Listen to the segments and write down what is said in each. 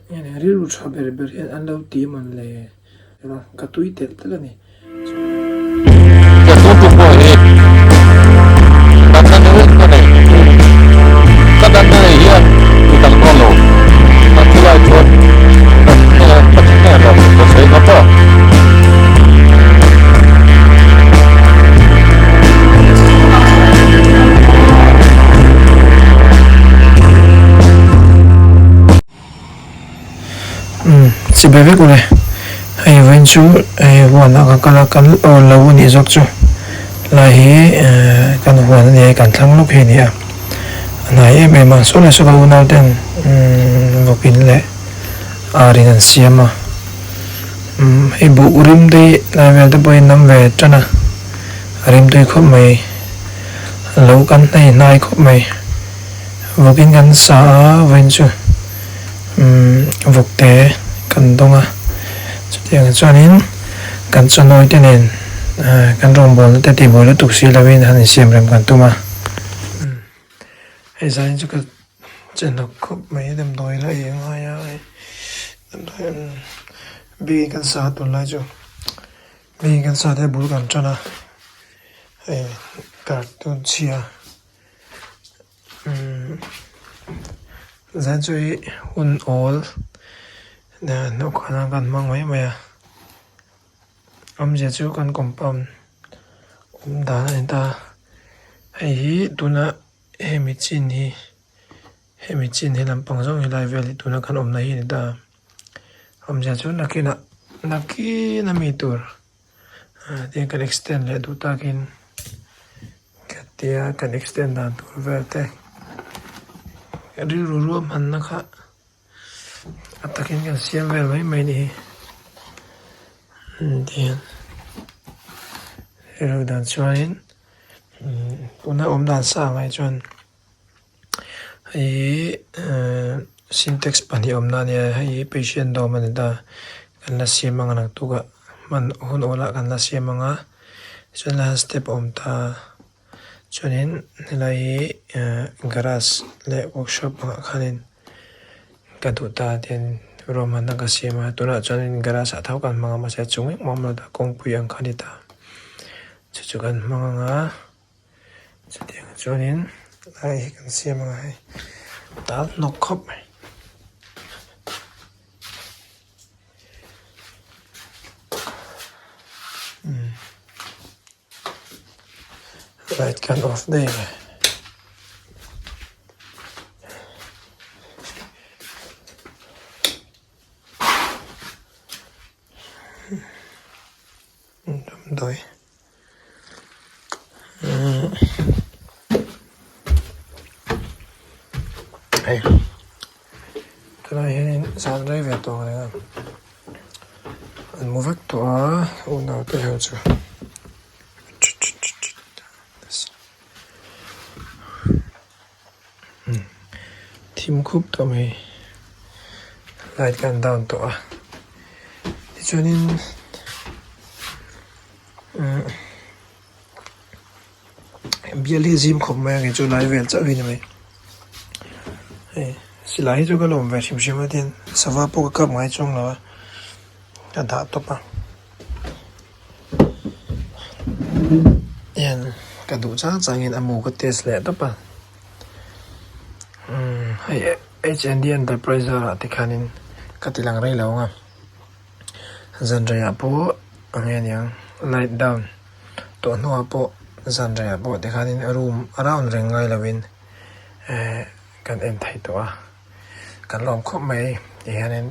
Rilru tha ber ber hian an lo ti mawn le ka tui telh telh a ni. Ka tutu pawh hi natna ni reng ka nei. Ka natna nei hian mi dang dawn lo. Ka thi lai chuan ka thi hnen lo ka sawi ngam maw? Umm chibai vek ule hei vawiin chu hei huan ah ka kal a kan aw lo a nih zawk chu lai hi ehh kan huan a ni a kan thlang lawk hi a ni a a hnai em em a saw leh saw ka unau ten umm vawkin leh ar in an siam a umm hei buh rim te hi lai vel te pawhin an awm ve tan a a rim tui khawp mai lo kan hnai hnai khawp mai. Vawkin kan sa a vawiin chu umm vawkte kan dawng a chutiang chuanin kan chawhnawi te nen kan rawngbawlna te tihbuai lutuk si lovin han insiam rem kan tum a umm hei zanin chu ka che hnawk khawp mai damdawi la ei angai a damdawi umm bikin kan sa a tunlai chu bikin kan sa te bul kan tan a hei cartoon chhia. Zan chu hi hun awl hnawhkhana kan hmang mai mai a awmzia chu kan compound awm dan a ni ta hei hi tuna hemi chin hi hemi chin he lampang zawng hi lai vel hi tuna kan awmna hi a ni ta awmzia chu nakinah nakin ami tur tiang kan extend leh duh takin. Tia kan extend dan tur vel te rilru ruahmanna kha a takin kan siam vel mai mai a ni hi tihian rilru dan chuanin tuna awm dan sa ang ai chuan hei hi ehh sintex pahnih awmna a nia hei hi patient dawm a ni ta kan la siam ang naktukah hman hun awlah kan la siam ang a chuan lai hian step a awm ta chuanin helai hi ehh garage leh workshop angah khanin ka duh ta tian ruahmanna ka siam a tunah chuanin garage ah tho kan hmang a mahse a chung engmah a awm lo ta kawngpui ang kha a ni ta chu chu kan hmang ang a. Chutiang chuanin lai hi kan siam anga hei tal hnawk khawp mai. Umm light kan off daih ang e. Damdawi. Hei tunah hianin zan rei ve tawh ang reng a an mu vek tawh a unau te ho chu thim khup tawh mai light kan down tawh a tichuanin. Bial hi zim khawp mai a kei chu lai vel chauh hi ni mai hei silai hi chu ka lawm ve hrim hrim a tin sava pawh ka kap ngai chuang lo a ka dah tawp a hian ka duh chang chang in a mu ka test leh tawp a umm hei H and D enterprise ah te khanin ka ti lang rei lo ang a. Zanreiah pawh a nge aniang light down tawh hnuah pawh zanreiah pawh tikhanin room a round reng ngai lovin ehh kan en thei tawh a kan lawm khawp mai tihianin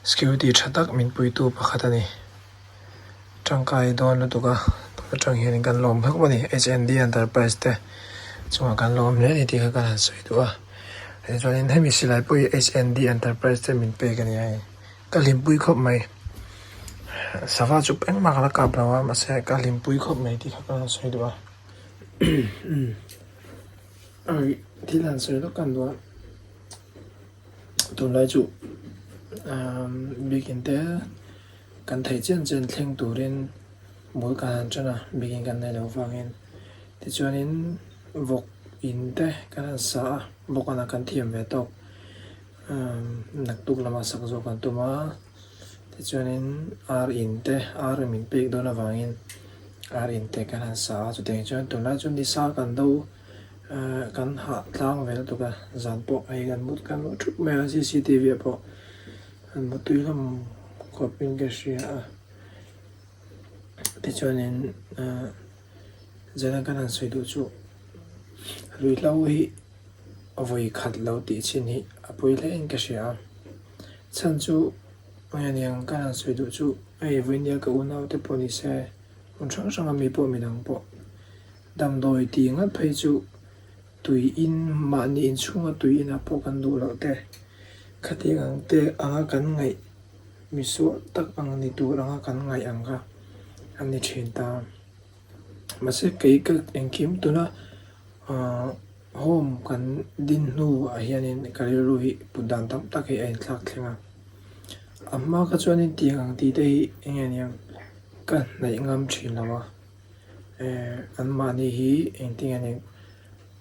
security tha tak min puitu pakhat a ni tangkai dawn lutuk a tun atang hianin kan lawm khawp a ni H and D enterprise te chungah kan lawm hle a ni tih kha kan han sawi duh a. Chuanin hemi silai pawh hi H and D enterprise te min pek a ni a hei ka hlimpui khawp mai sava chu engmah ka la kap lo a mahse ka hlimpui khawp mai tih kha ka rawn sawi duh a thil han sawi lawk kan duh a tunlai chu biakin te kan theih chian chian thleng turin bul kan han ṭan a biakin kan neih loh vangin tichuanin. Vawk in te kan han sa a, vawk ana kan thiam ve tawk. Naktuk lama sak zawk kan tum a, tichuanin ar in te ar min pek dawn avangin ar in te kan han sa a, chutiang chuan tunlai chu nisa kan do kan hah tlang ve lutuk a, zan pawh hei kan mut kan mut thup mai a cctv ah pawh an mutui hlawm khawpin ka hria a, tichuanin zan a kan han sawi duh chu ruihhlo hi. Vawi khat lo tih chin hi a pui hle in ka hria a, chhan chu eng ka han sawi duh chu hei vawinia ka unau te pawh ni se hmun hrang hrang a mi pawh midang pawh damdawi tih ngat phei chu tui in mahni inchhunga tui inah pawh kan duh loh te khatiang ang te anga kan ngaih misual tak ang ni tur anga kan ngaih ang kha a ni thin ta. Mahse kei ka engkim tuna home kan din hnu ah hianin ka rilru hi put dan tam tak hi a inthlak thleng a. A hma kha chuanin tiang ang tih te hi eng nge niang ka hnaih ngam thin lo a, anmahni hi engtin nge niang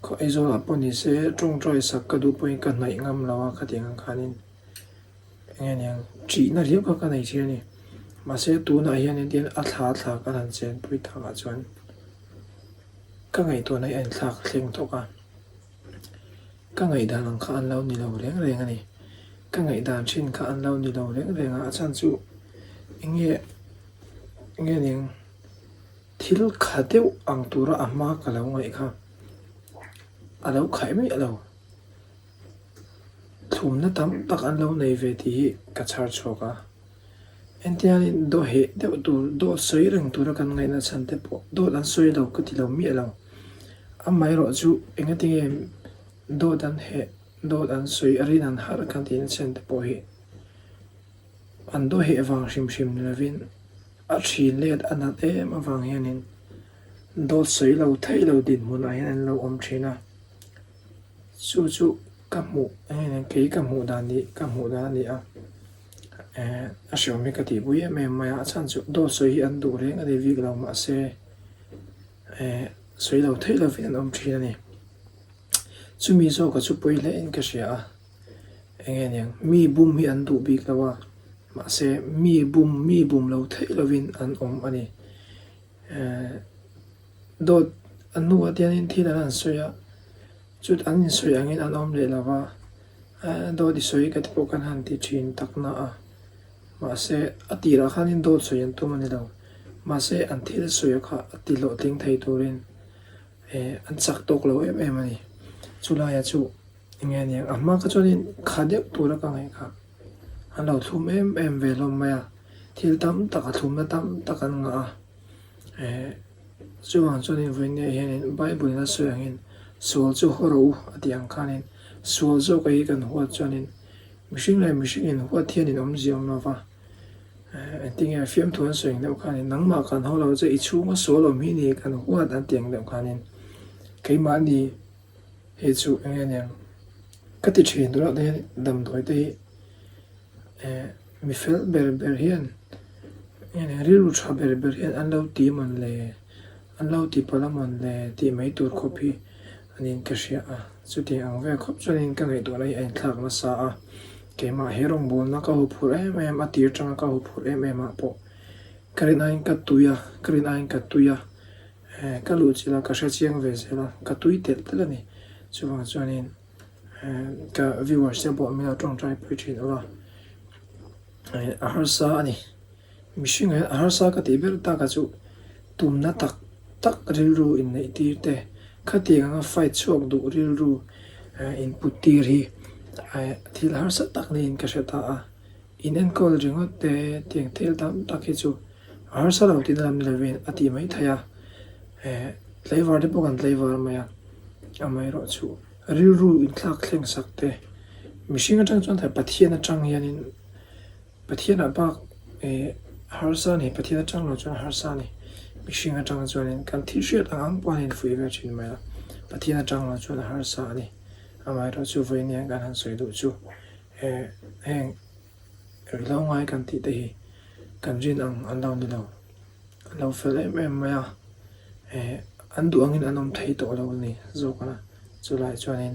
khaw Aizawl ah pawh ni se tawngtai sak ka duh pawhin ka hnaih ngam lo a khatiang ang khanin. Eng nge niang ṭihna riau kha ka nei ṭhin a ni. Mahse tunah hian engtin a thla thla kan han chenpui takah chuan ka ngaihtuahna hi a inthlak thleng thawk a. Ka ngaihdan ang kha an lo ni lo reng reng a ni. Ka ngaihdan ṭhin kha an lo ni lo reng reng a, a chhan chu eng nge eng nge niang thil kha deuh ang tura a hma ka lo ngaih kha a lo khaih miah lo. Thlumna tam tak an lo nei ve tih hi ka chhar chhuak a. Entianin dawh heh deuh tur, dawh sawi reng tura kan ngaihna chhan te pawh dawt an sawi lo ka ti lo miah lo. Amaherawh chu engatinge dawt an heh, dawt an sawi a rin an harh kan tihna chhan te pawh hi an dawh heh vang hrim hrim ni lovin a thin let a nat em avang hianin dawt sawi lo theih lo dinhmunah hian an lo awm thin a. Chu chu ka hmuh kei ka hmuh dan nih ka hmuh dan a ni a, eh a hreawm hi ka tih pui em em mai a, a chhan chu dawt sawi hi an duh reng a ni bik lo mahse eh sawi lo theih lovin an awm thin a ni. Chumi zawka chu pawi hle in ka hria a, eng nge niang mi bum hi an duh bik lo a, mahse mi bum mi bum lo theih lovin an awm a ni. Eh dawt a hnuah te hianin thil an han sawi a, chut an insawi angin an awm leh lo va, eh dawt i sawi ka ti pawh kan han ti thin tak na a, mahse a tirah khanin dawt sawi an tum a ni lo, mahse an thil sawi kha a ti hlawhtling thei turin eh an chak tawk lo em em a ni. Chulaiah chu eng nge aniang a hma kha chuanin kha deuh tura ka ngaih kha an lo thlum em em ve hlawm mai a, thil tam tak a thlumna tam tak an ngah a. Eh, chuvang chuanin vawiin hianin Bible in a sawi angin sual chu haw rawh u a tih ang khanin sual zawk hi kan huat chuanin mihring leh mihring in huat hian in awmzia awm lo va. Eh, engtinge fiamthu an sawi ang deuh khanin nangmah kan haw lo che i chhunga sual awm hi ni kan huat an tih ang deuh khanin keimahni hei chu eng nge niang ka ti thin tunah te hian damdawi te hi eh mi fel ber ber hian eng rilru tha ber ber hian an lo ti mawn le an lo ti palh a mawn le tih mai tur khawp hi aniin ka hria a chutiang ang vel khawp chuanin ka ngaihtuahna hi a inthlak nasa a keimah he rawngbawlna ka huphurh em em a tir tanga ka huphurh em em ah pawh ka rin aiin ka tui a ka rin aiin ka tui a. Eh ka luh chilh a ka hre chiang ve zel a ka tui telh telh a ni chuvang chuanin eh ka viewers te pawh min lo tawngtai pui thin ula eh a harsa a ni mihring ah hian a harsa ka tih ber tak a chu tumna tak tak rilru inneih tir te khatiang anga fight chhuak duh rilru eh input tir hi eh thil harsa tak niin ka hre ta a. In enkawl ringawt te tiang thil tam tak hi chu a harsa lo tihna lam ni lovin a tih mai theih a, eh tlaivar te pawh kan tlaivar mai a, amaherawh chu rilru inthlak thleng sak te mihring atang chuan thei Pathian atang hianin Pathianah bak eh harsa a ni Pathian atang lo chuan harsa a ni mihring atang chuanin kan thil hriat ang ang pawh an infuih ve thin mai a Pathian atang lo chuan a harsa a ni amaherawh chu vawiin kan han sawi duh chu. He heng ruihhlo ngai kan tih te hi kan rin ang an lo ni lo. An lo fel em em mai a, eh an duh angin an awm thei tawh lo a ni zawk a, chulai chuanin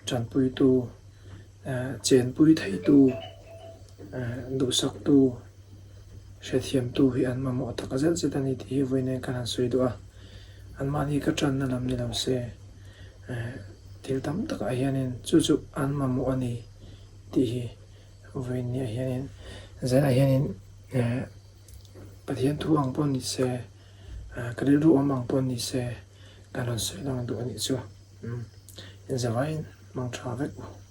tanpuitu Chenpui theitu, duhsaktu, hrethiamtu hi an mamawh tak zet zet a ni tih hi vawiin kan han sawi duh a. Anmahni ka tanna lam ni lo se, thil tam takah hianin chu chu an mamawh a ni tih hi vawiin niah hianin zanah hianin Pathian thu ang pawh ni se, ka rilru awm ang pawh ni se kan rawn sawi lang duh a nih chu. Inzavaiin mang tha vek u.